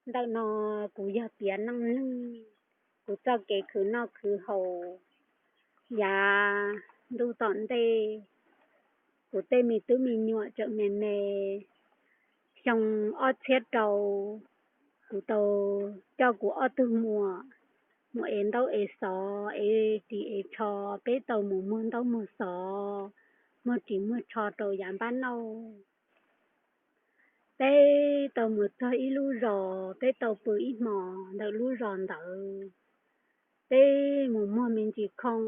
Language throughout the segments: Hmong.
Ntawm no kuv yog piav neej neeg, kuv txoj kev khwv noj khwv haus yav ntuj tom ntej. Kuv tej me tub me nyuam tseem me me, xyoo ob txhiab rau, kuv tau coj kuv ob tug muam mus ev ntaub ev xov, ev ris ev tsho, peb tau mus muag ntaub muag xov, muag ris muag tsho rau yav npab nauj. Peb tau mus txog ib lub zos, peb tau pw ib hmos ntawm lub zos ntawd. Peb mus muag me ntsis khoom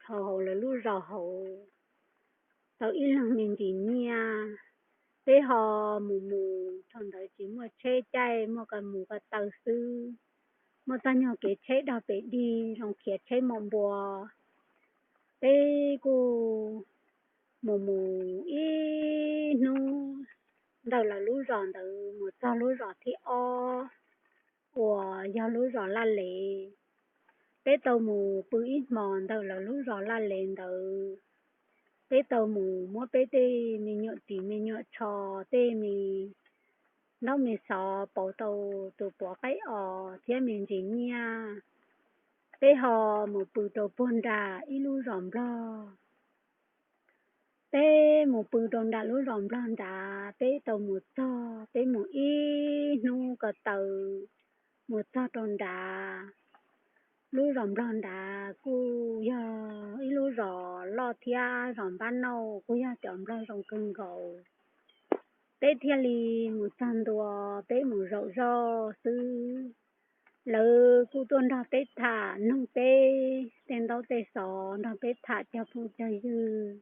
rau hauv lawv lub zos hauv, tau ib leeg me ntsis nyiaj. Peb ho mus mus, thaum ntawd tsis muaj tsheb caij, muaj ko mus ko taw xwb, muaj txoj nyuag kev tsheb dog pes dig zoo khiav tsheb mom npua. Peb kuj mus mus ib hnub ntawm lawv lub zos ntawd mus txog lub zos thib ob uas yog lub zos Laj Les. Peb tau mus pw ib hmos ntawm lawv lub zos Laj Les ntawd. Peb tau mus muab peb tej me nyuam ris me nyuam tsho, tej me ntaub me xov pauv tau tus puav qaib os thiab me ntsis nyiaj. Peb ho mus pw rau puag nram ib lub zos Nplog. Peb mus pw rau nram lub zos Nplog nrad, peb tau mus txog, peb mus ib hnub ko taw mus txog rau nrad. Lub zos Nplog nrad kuj yog ib lub zos loj thiab zos npab nauj, kuj yog cov Nplog zoo kawg nkaus. Peb thiaj li mus txog ntua, peb mus zaum zoj xwb. Lawv kuj tuaj nrog peb tham, nug peb tej ntaub tej xov, nrog peb tham cog phooj cog ywg.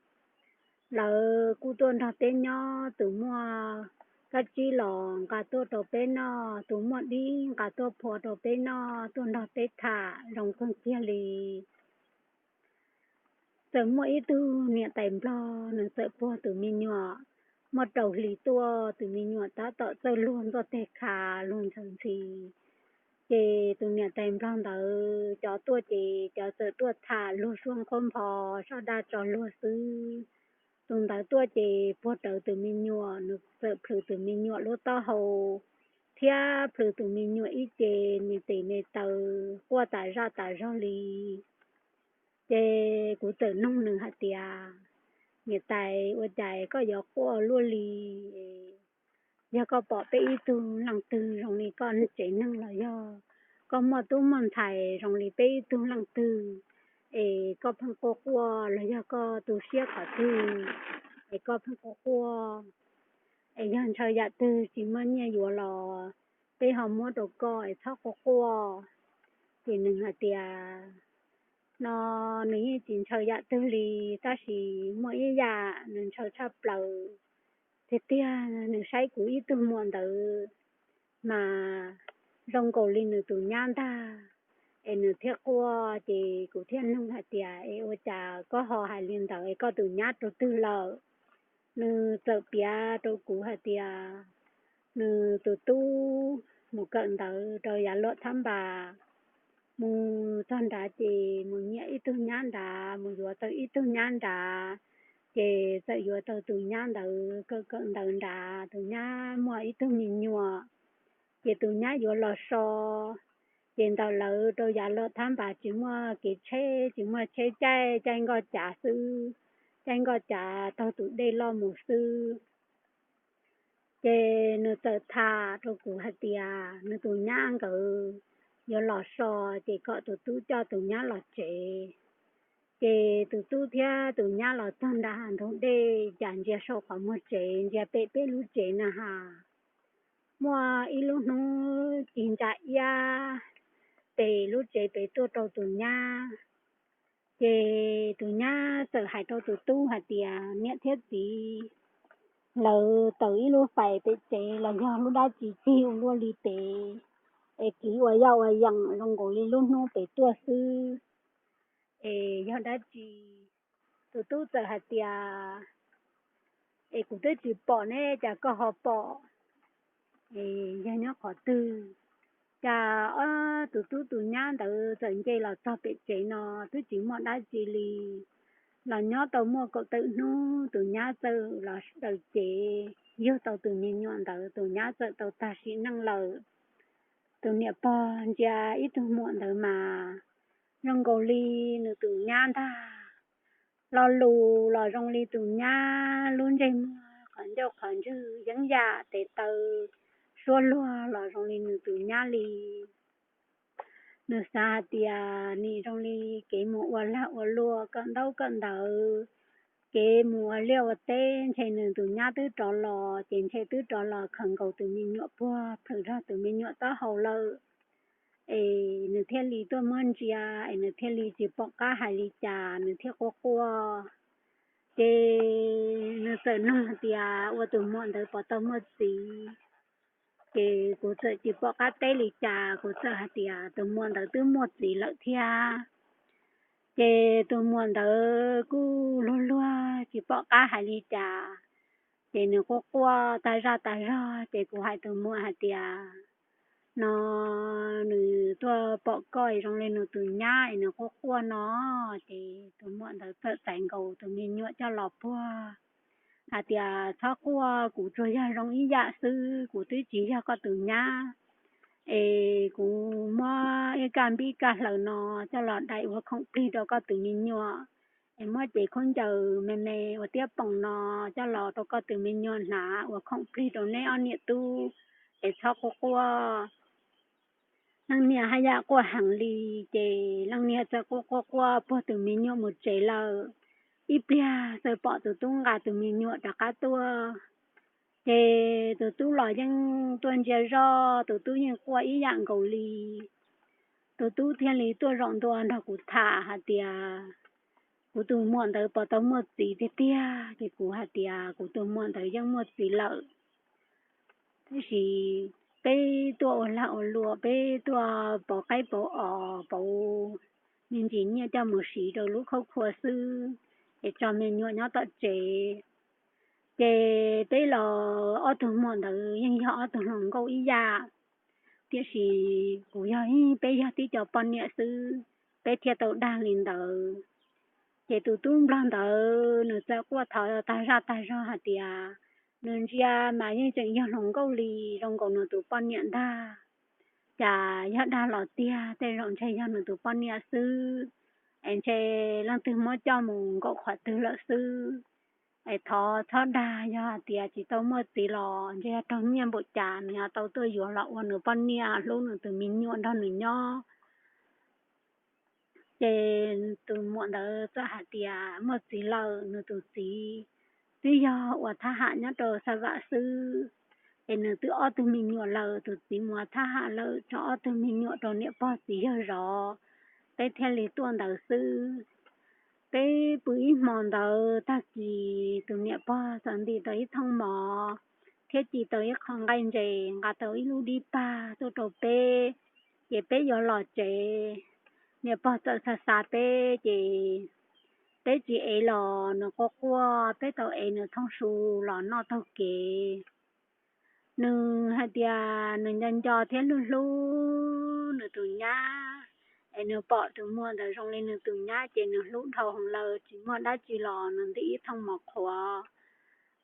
Lawv kuj tuaj nrog peb nyob, tus muaj kab tsib los nqa tuaj rau peb noj, tus muaj dib nqa tuaj phua rau peb noj, tuaj nrog peb tham zoo kawg kiag li. Txawm muaj ib tug niam tais Nplog, nws txawm puag tus me nyuam muaj rau hli tuaj, tus me nyuam tab tom txawj luag ntxuaj teg kha, luag ntxhi ntxhi. Ces tus niam tais Nplog ntawd cov tuaj ces cov txawm tuaj tham luag suab nqhuab npho, soj daj tso luag xwb. Tus ntawd tuaj ces puag rawv tus me nyuam, nws txawm plhws tus me nyuam lub taub hau thiab plhws tus me nyuam ib ce, me tes me taw quaj tas zaj tas zog li. Ces kuv txawm nug nws hais tias, niam tais, ua cas koj yuav quaj luaj li? Yog koj pom peb ib tug leej twg zoo li koj tsev neeg los yog koj muaj tub muaj ntxhais zoo li peb ib tug leej twg es koj pheej quaj quaj, los yog koj tu siab qhov twg es koj pheej quaj quaj? Es yog ntshaw yam twg tsis muaj nyiaj yuav los peb ho muab rau koj es txhob quaj quaj. Ces nws hais tias no nws yeej tsis ntshaw yam twg li, tab sis muaj ib yam nws ntshaw tshaj plaws. Tiag tiag nws saib kuv ib tug muam ntawd mas zoo nkaus li nws tus nyab ntag, es nws thiaj quaj. Ces kuv thiaj nug hais tias, es ua cas koj ho hais li ntawd, es koj tus nyab rau twg lawm? Nws txawm piav rau kuv hais tias nws tus tub mus kawm ntawv rau yav luam thab npas, mus txog nrad ces mus nyiam ib tug nyab nrad, mus yuav tau ib tug nyab nrad, ces txawm yuav tau tus nyab ntawd kawm kawm ntawv nrad, tus nyab muaj ib tug me nyuam, ces tus nyab yuav los so. Ces ntawm lawv rau yav luam thab npas tsis muaj kev tsheb, tsis muaj tsheb caij, caij nkoj cav xwb, caij nkoj cav taug tus dej loj mus xwb. Ces nws txawm tham rau kuv hais tias nws tus nyab nkawd yuav los so, ces kom tus tub coj tus nyab los tsev. Ces tus tub thiab tus nyab los txog nram hav ntug dej, cas ntsia saum qhov muag tsev, ntsia pem peb lub tsev na has, muaj ib lub hnub ci ntsa iab pem lub tsev pem tuaj rau tus nyab. Ces tus nyab txawm hais rau tus tub hais tias, niam thiab txiv, lawv taws ib lub fais pem tsev los yog lub dab tsi cig ua luaj li pem, es kiv ua yaj ua yeem zoo nkaus li lub hnub pem tuaj xwb, es yog dab tsi? Tus tub txawm hais tias, es kuv twb tsis pom ne, cas koj ho pom? Es yog nyob qhov twg? Cas ob tus tub tus nyab ntawd txawm nce los txog pem tsev no twb tsis muaj dab tsi li. Los nyob tau muaj kaum tawm hnub, tus nyab txawm los daws cev yug tau tus me nyuam ntawd, tus nyab txawm tau tag sim neej lawm. tus niam pog ntsia ib tug muam ntawd mas zoo nkaus li nws tus nyab ntag. Lo lus los zoo li tus nyab, lub ntsej muag, qhov ncauj qhov ntswg, yeeb yam tes taw, suab luag los zoo li nws tus nyab li. Nws xav hais tias nim zoo li kev mus ua lag ua luam, kawm ntaub kawm ntawv, kev mus ua liaj ua teb, ntshe nws tus nyab twb rov los, ces ntshe twb rov los khaws nkaus tus me nyuam puag plhws rau tus me nyuam taub hau lawm. Es nws thiaj li tuaj muab ntsia, es nws thiaj li tsis pom qab hais li cas, nws thiaj quaj quaj. Ces nws txawm nug tias, ua tus muam ntawd puas tau muaj txiv? Ces kuv txawm tsis pom qab teb li cas, kuv txawm hais tias tus muam ntawd twb muaj txiv lawm thiab. Ces tus muam ntawd kuj luag luag tsis pom qab hais li cas, ces nws quaj quaj tag zaj tag zog, ces kuv hais tus muam hais tias, no nws tuaj pom koj zoo li nws tus nyab es nws quaj quaj no. Ces tus muam ntawd txawm txais nkaus tus me nyuam coj los puag hais tias, txhob quaj, kuv tsuas yog zoo ib yam xwb, kuv twb tsis yog koj tus nyab. Es kuv muab ib kaj npib kaj hlaws no coj los dai ua khoom plig rau koj tus me nyuam, es muab cev khaub ncaws me me ua tiab poos no coj los rau koj tus me nyuam hnav ua khoom plig rau neb ob niam tub, es txhob quaj quaj. Leej niam haj yam quaj heev li, ces leej niam txawm quaj quaj quaj puag tus me nyuam mus tsev lawm. Ib pliag txawm pom tus tub nqa tus me nyuam rov qab tuaj. Ces tus tub los yeej tuaj ntsia zoj, tus tub yeej quaj ib yam nkaus li. Tus tub thiaj li tuaj zaum ntua nrog kuv tham hais tias, kuv tus muam ntawd puas tau muaj txiv tiag tiag? Ces kuv hais tias kuv tus muam ntawd yeej muaj txiv lawm, tab sis peb tuaj ua lag ua luam, peb tuaj pauv qaib pauv os, pauv me ntsis nyiaj coj mus siv rau lub khaub khua xwb, es tso me nyuam nyob tom tsev. Ces peb los ob tug muam ntawd yeej yog ob tug hluas nkauj ib yam, tiam sis kuv yog, peb yog tib co poj niam xwb, peb thiaj tau dag li ntawd. Ces tus tub nplog ntawd nws txawm quaj thov tag zaj tag zog hais tias, nws ntsia mas yeej tseem yog hluas nkauj li, zoo nkaus nws tus poj niam ntag. Cas yog dag los tiag, tej zaum ntshe yog nws tus poj niam xwb, es ntshe leej twg muab coj mus nkaum qhov twg lawm xwb. Es thov txhob dag, yog hais tias tsis tau muaj txiv los ntshe yog raug nyiaj npaum cas nws ho tau tuaj yuav los ua nws poj niam, hlub nws tus me nyuam nrog nws nyob. Ces tus muam ntawd txawm hais tias muaj txiv lawm, nws tus txiv twb yog ua thab ham nyob rau Xav Vam xwb, es nws twb ob tug me nyuam lawm, tus txiv mus ua thab ham lawm, tso ob tug me nyuam rau niam pog txiv yawg zov, peb thiaj li tuaj ntawd xwb. Peb pw ib hmo ntawd, tag kis tus niam pog txawm ntim tau ib thooj mov thiab ci tau ib qho nqaij ntses, nqa tau ib lub dib pag tuaj rau peb, ces peb yuav los tsev. Niam pog txawm xav xav peb, ces peb tsis ev los nws quaj quaj, peb tau ev nws thooj su los noj taug kev. Nws hais tias nws nco nco thiab hlub hlub nws tus nyab, es nws pom tus muam ntawd zoo li nws tus nyab ces nws hlub dhau heev lawm, tsis muaj dab tsi los nws ntim ib thooj mov qhuav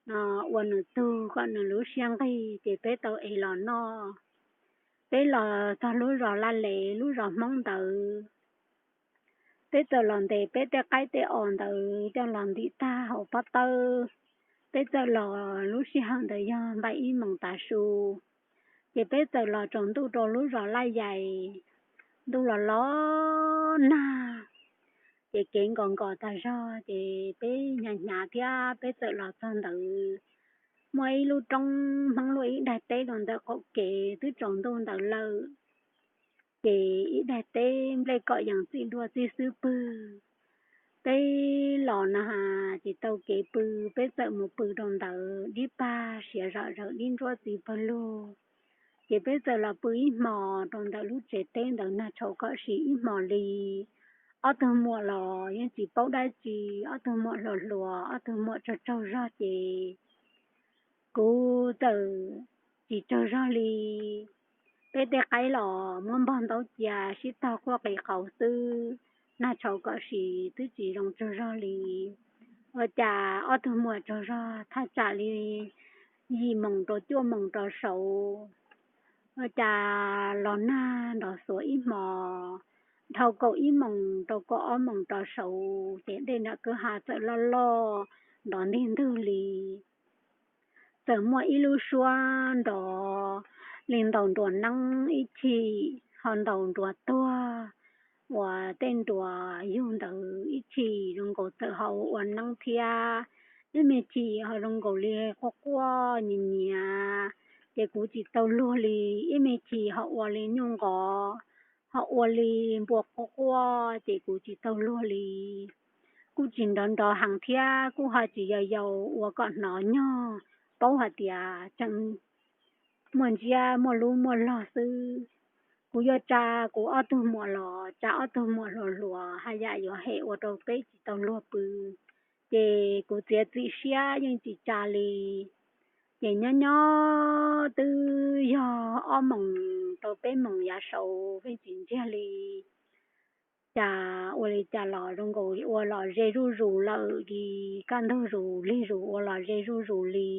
no ua nws tug kom nws lub siab nqig, ces peb tau ev los noj. Peb los txog lub zos Laj Les, lub zos Hmoob ntawd, peb txawm los ntes peb tej qaib tej os ntawd coj los ntim tag hauv pob tawb. Peb txawm los, lub sij hawm ntawd yog npaum ib moos tav su, ces peb txawm los tsaus ntuj rau lub zos Laj Yais, ntuj los los nag, ces kev nkos nkos tag zog, ces peb hnyav hnyav thiab peb txawm los txog ntawd. Muaj ib lub roob Hmoob luaj ib daig teb rau ntawm qaum kev, twb tsaus ntuj ntawd lawm, ces ib daig teb nplej kom yees txij duaj txij xwb pwg. Peb los na has tsis tau kev pw, peb txawm mus pw rau ntawd, dib pag siav zom zaws, dib ntsuab txiv pawg lug. Ces peb txawm los pw ib hmos rau ntawm lub tsev teb ntawd, nag tshauv kom sim ib hmos li. Ob tug muam los yeej tsis paub dab tsi, ob tug muam hluas hluas, ob tug muam tsaug tsaug zog ces kuv txawm tsis tsaug zog li. Peb tej qaib los muab npog ntaub cia sib tog quaj qis qauv xwb, nag tshauv kom sim twb tsis zoo tsaug zog li. Ua cas ob tug muam tsaug zog thaj tsam li yim moos rau cuaj moos rau saud. Ua cas los nag nrov xuav ib hmos, dhau kaum ib moos rau kaum ob moos rov saud ces dej nram kwj ha txawm loj loj nrov ntig ntwg li. Txawm muaj ib lub suab nrov li ntaus nruas neeb ib chim, ho ntaus nruas tuag uas tej nruas yug ntawd ib chim zoo nkaus txawm ho ua neeb thiab, ib me chim ho zoo nkaus li quaj quaj nyiav nyiav. Ces kuv tsis tau luag li, ib me chim ho ua li nyuj nqov, ho ua li npua quaj quaj ces kuv tsis tau luag li. Kuj tsis nrov nrov heev thiab kuj ho tsis yau yau ua kom hnov nyog paub hais tias tseem muaj ntsiab muaj lub muaj log xwb. Kuv yuav tsa kuv ob tug muam los tsa ob tug muam hluas hluas haj yam yuav hem ua rau peb tsis tau luag pw. Ces kuv txiav txim siab yeej tsis tsa li. Ces nyob nyob twb yog ob moos rau peb moos yav saud pheej tsis ntsiag li. Cas ua li cas los zoo nkaus ua los ze zuj zus lawm li, kaj ntug zus lig zus ua los ze zuj zus li.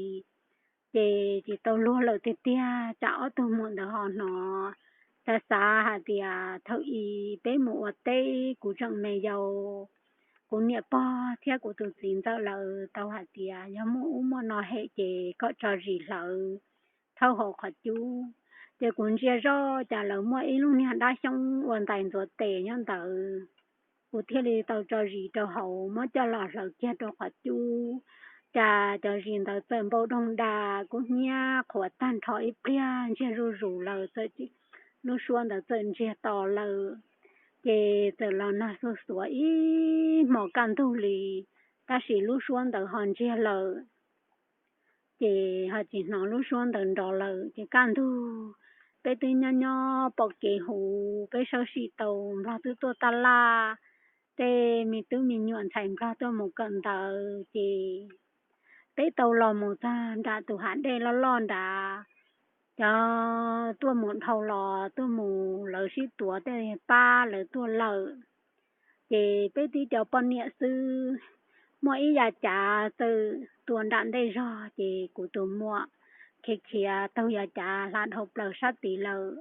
Ces tsis tau luag lawm tiag tiag, tsam ob tug muam ntawd ho hnov. Xav xav hais tias thaum ub peb mus ua teb kuv tseem me yau, kuv niam pog thiab kuv tus txiv ntxawm lawv tau hais tias yog muaj ub muaj no hem ces kom tso zis hlawv thawj hauv qhov cub. Ces kuv ntsia zoj cas lawv muaj ib lub niag dab xyoob ua ntais ntxuav tes nyob ntawd. Kuv thiaj li tau tso zis rau hauv muab coj los hlawv kiag rau qhov cub. Cas cov zis ntawd txawm npau doog da, kub hnyiab qhuav tag nrho ib pliag ntsiag zuj zus lawm, lub suab ntawd txawm ntsiag to lawm. Ces txawm los nag xuav xuav ib hmos kaj ntug li, tab sis lub suab ntawd ho ntsiag lawm. Ces ho tsis hnov lub suab ntawd nrov lawm. Ces kaj ntug peb twb nyob nyob pom kev huv, peb sawv tsees tau nplog twb tuaj taj laj, tej me tub me nyuam ntxhais nplog tuaj mus kawm ntawv. Ces peb tau los mus txog nram tus hav dej loj loj nrad, cov tuaj mus dhau los tuaj mus lawv sib tuav tej pab lawv tuaj lawm. Ces peb tib cov poj niam xwb, muaj ib yav cav txawm tua nram ntej zog, ces kuv tus muam khiav khiav taug yav cav hla dhau plaws sab tid lawm.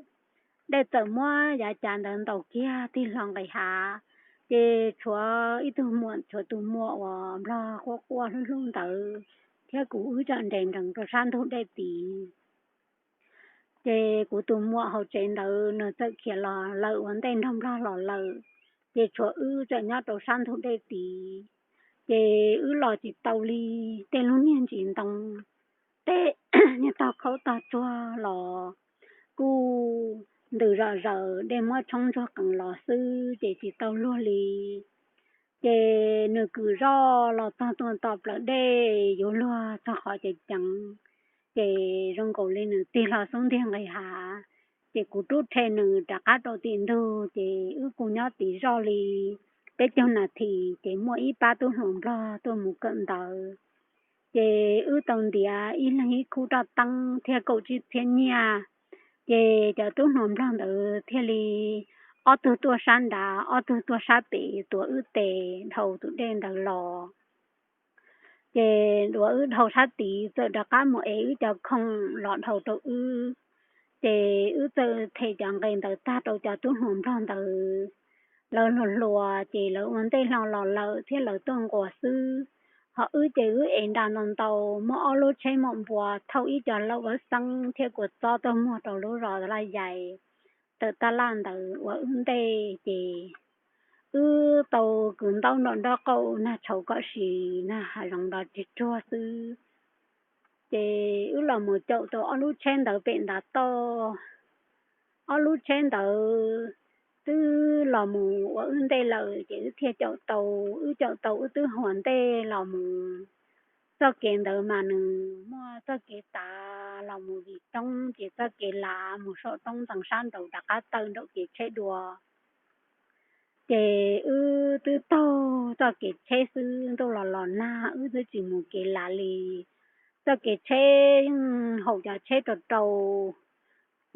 Dej txawm muab yav cav ntawd ntaus kiag tig hlo nqis hav, ces tshuav ib tug muam, tshuav tus muam uas nplog quaj quaj hlub hlub ntawd thiab kuv wb tseem nres nrees rau sab ntug dej tid. Ces kuv tus muam hauv tsev ntawd nws txawm khiav los lawm ua ntej nrog nplog los lawm, ces tshuav wb tseem nyob rau sab ntug dej tid. Ces wb los tsis tau li, tej lub niag ntsis ntoo, tej niag tog khaub tog tsuag los kuj ntws zom zaws, dej muab tshoob ntsuag qees los xwb ces tsis tau luag li. Ces nws kwv zoj los txog tuaj tom plawv dej yuav luag txog qhov ceev ceev, ces zoo nkaus li nws tig hlo xub ntiag nqis hav. Ces kuv rub rhe nws rov qab rau tim ntug, ces wb kuj nyob tim zoj li peb caug nas this, ces muaj ib pab tub hluas nplog tuaj mus kawm ntawv. Ces wb tau ntiav ib leeg ib khub roj teeb thiab kaum tsib txhiab nyiaj. Ces cov tub hluas nplog ntawd thiaj li ob tug tuaj sab nrad, ob tug tuaj sab pem tuav wb tes dhau tus dej ntawd los. Ces uas wb dhau sab tid txawm rov qab mus ev wb cov khoom los dhau rau wb. Ces wb txawm them cov nqe ntawd tag rau cov tub hluas nplog ntawd. Lawv hluas hluas ces lawv ua ntej hlo los lawm thiab lawv tuaj nquas xwb. Ho wb ces wb ev nra ntau ntau, muaj ob lub tsheb mom npua thauj ib co lauj kaub xeeb thiab kua txob tuaj muag rau lub zos Laj Yais tawm taj laj ntawd ua wb ntej. Ces wb tau kwv ntaub nrog nraub qaum nag tshauv kom sis nag hav zoov nrov rig ruag xwb. Ces wb los mus caum tau ob lub tsheb ntawd pem ntav toj. Ob lub tsheb ntawd twb los mus ua wb ntej lawm ces wb thiaj caum tau. Wb caum tau wb twb hua ntej los mus. Txoj kev ntawd mas nws muaj txoj kev tav los mus vim roob, ces txoj kev lav mus saum roob ntxeev sab nraud rov qab tawm nraum kev tsheb dua. Ces wb twb taug txoj kev tsheb xwb, ntuj los los nag wb twb tsis mus kev lav li. Txoj kev tsheb yeej haum cov tsheb rau rau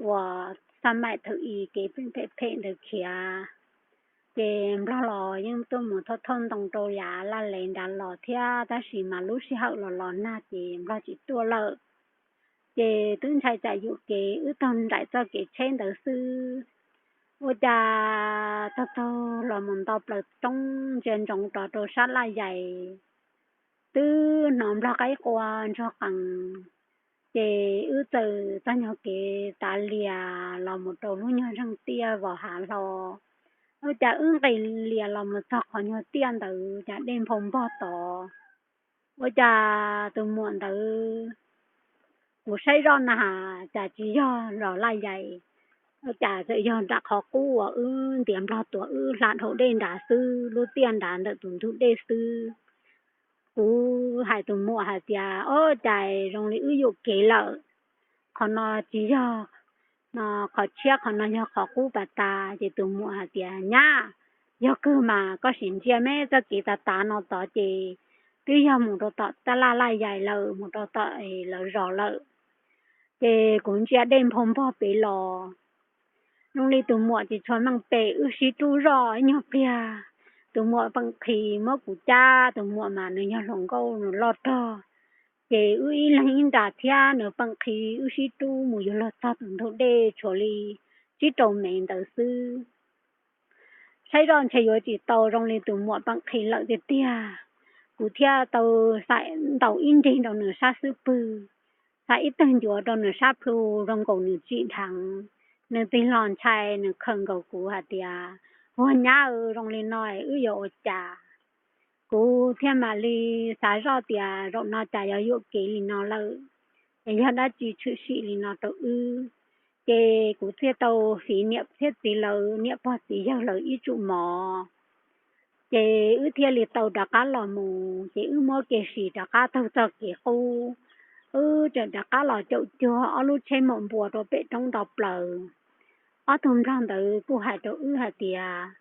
uas xa maim thaum i kev phem phem ntawd khiav. Ces nplog los yeej tuaj mus thauj thauj ntoo rau yav laj lev nrad los thiab, tab sis mas lub sij hawm los los nag ces nplog tsis tuaj lawm. Ces twb ntshai tsam yuam kev wb taug nraim txoj kev tsheb ntawd xwb. Ua cas taug taug los mus nto plaws roob ntsia ntsoov rov rau sab laj yais, twb hnov nplog qaib qua ntsuag qees. Ces wb txawm txog nyuag kev tav lias los mus rau lub nyuag zeeg tiaj vos hav hlo. Ua cas wb nqis lias los mus txog qhov nyuag tiaj ntawd cas dej nphau npog tod. Ua cas tus muam ntawd, kuv saib zoj na has cas tsis yog zos laj yais, ua cas txawm yog nram qhov qub uas wb ntiav nplog tuav wb hla dhau dej nrad xwb, lub tiaj nrad ntawm tus ntug dej xwb. Kuv hais tus muam hais tias, Ob, cas zoo li wb yuam kev lawm, qhov no tsis yog, no qhov tshiab, qhov no yog qhov qub pas tas. Ces tus muam hais tias, Nyab, yog kawg mas, koj sim ntsia me txoj kev tav tav no tod ces twb yog mus rau tom taj laj laj yais lawm, mus rau tom lawv zos lawm. Ces kuv ntsia dej nphau npog pem los, zoo li tus muam tsis tshua meej pem, wb sib rub zoj ib nyuag pliag, tus muam peem qhi muab kuv cab, tus muam mas nws yog hluas nkauj nws loj rog. Ces wb ib leeg ib nra thiab nws peem qhi, wb sib rub mus yuav luag txog tus ntug dej tshuav li tsib rau mev ntawd xwb. Saib zoj ntshe yuav tsis tau, zoo li tus muam peem qhi lawm tiag tiag. Kuv thiaj tau xa ntaus ib nrig rau nws sab xub pwg, xa ib teg ncuav rau nws sab plhu zoo nkaus nws tsim dheev. Nws tig los ntshai, nws khawm nkaus kuv hais tias, Ua nyab, zoo li no wb yuav ua cas? Kuv thiaj mam li xav zoj tias zaum no cas yuav yuam kev li no lawm, es yog dab tsi tshwm sim li no rau wb. Ces kuv thiaj tau fiv niam thiab txiv lawv, niam pog txiv yawg lawv ib tsum mov. Ces wb thiaj li tau rov qab los mus, ces wb muab kev sim rov qab taug txoj kev qub. Wb tseem rov qab los caum cuag ob lub tsheb maum npua rau pem roob nto plaws. Ob tug nplog ntawd kuj hais rau wb hais tias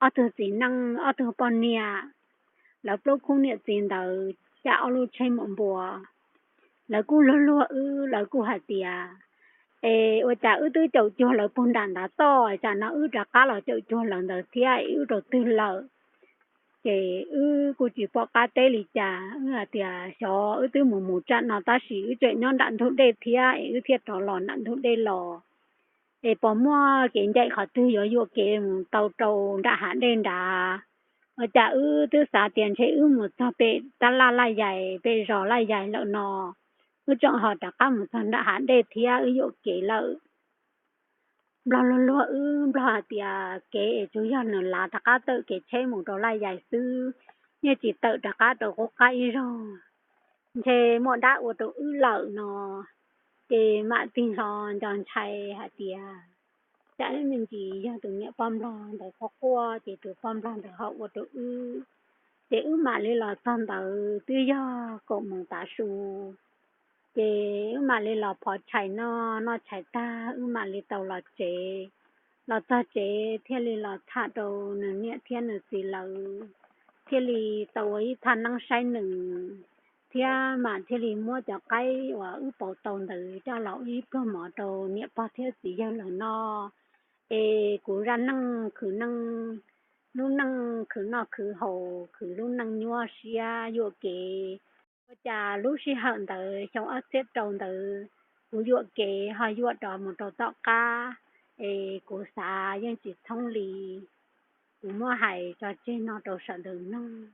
ob tug txiv neej ob tug poj niam, lawv plaub khub niam txiv ntawd cab ob lub tsheb maum npua. Lawv kuj luag luag wb, lawv kuj hais tias, Es ua cas wb twb caum cuag lawv puag nram ntav toj, cas no wb rov qab los caum cuag lawv ntawd thiab, es wb rau twg lawm? Ces wb kuj tsis pom qab teb li cas, wb hais tias xyov wb twb mus mus tsam no tab sis wb tseem nyob nram ntug dej thiab, es wb thiaj rov los nram ntug dej los. Es puas muaj kev ncaim qhov twg yuav yuam kev mus tau rau nram hav dej nrad? Ua cas wb twb xav tias ntshe wb mus txog pem tab laj laj yais, pem zos laj yais lawm no, wb tseem ho rov qab mus txog nram hav dej thiab, wb yuam kev lawm. Nplog luag luag wb, nplog hais tias kev es tsuas yog nws lav rov qab tawm kev tsheb mus rau laj yais xwb, yeej tsis tawm rov qab rau qub qab ib zaug, ntshe muaj dab ua rau wb lawm no. Ces mam tig hlo nco ntshai hais tias, tsam ib me ntsis yog tus niam poj nplog ntawd quaj quaj ces tus poj nplog ntawd ho ua rau wb. Ces wb mam li los txog ntawd twb yog kaum moos tav su. Ces wb mam li los phov tshais noj, noj tshais tag wb mam li tau los tsev. Los txog tsev thiaj li los tham rau nws niam thiab nws txiv lawv, thiaj li tau ua ib thaj neeb saib nws, thiab mam thiaj li muab cov qaib uas wb pauv tau ntawd coj los ua ib pluag mov rau niam pog thiab txiv yawg lawv noj. Es kuv zaj neej khwv neej, lub neej khwv noj khwv haus, khwv lub neej nyuaj siab yuam kev. Ua cas lub sij hawm ntawd xyoo ob txhiab rau ntawd, kuv yuam kev ho yuam rov mus rau tom qab, es kuv xav yeej tsis thoob li. Kuv muab hais tso tseg no rau sawv daws mloog.